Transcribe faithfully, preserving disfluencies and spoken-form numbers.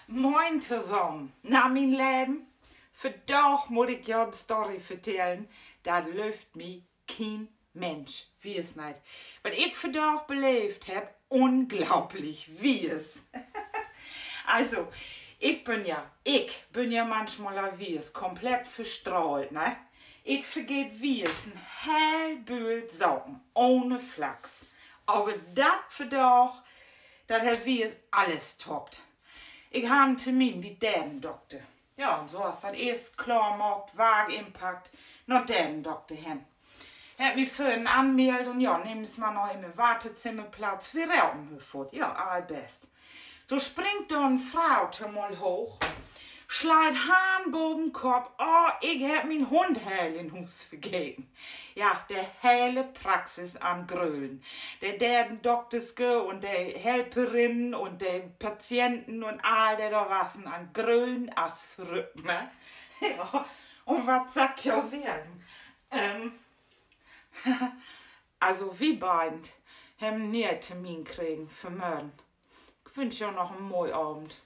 Moin tosamen. Na, mien Leven, vandaag mutt ik jo en Story vertellen, dat glöövt mi kien Minsch. Wiss neet. Wat ik vandaag beleevt hebb, unglaublich, wiss. Also, ik bün ja, ik bün ja manchmal al wiss, komplett verstrahlt, ne? Ik vergeet wiss en heel Bült Saken, ohne Flachs. Aver dat vandaag, dat hett wiss alles toppt. Ik harr en Termin bi'n Deerendokter. Ja, un so as dat eerst klaarmaakt, Wagen inpackt, na Deerendokter hen. Hebb mi vörhen anmellt un ja, nehm se man noch in mien Wartezimmer Platz, wi ropen hör foort. Ja, all best. Do springt dor en Fro to mal hooch, sleit Hann baven Kopp: Oh, ik hebb mien Hund heel in Huus vergeten. Ja, de hele Praxis an Grölen. De Deerendokterske un de Helperinnen un de Patienten un all, de dor wassen, an Grölen as verrückt, ne? Ja, un wat sall ik jo seggen? Also, wi beiden hebben en ne'en Termin kregen för mörgen. Ik wünsch jo noch en moi Avend.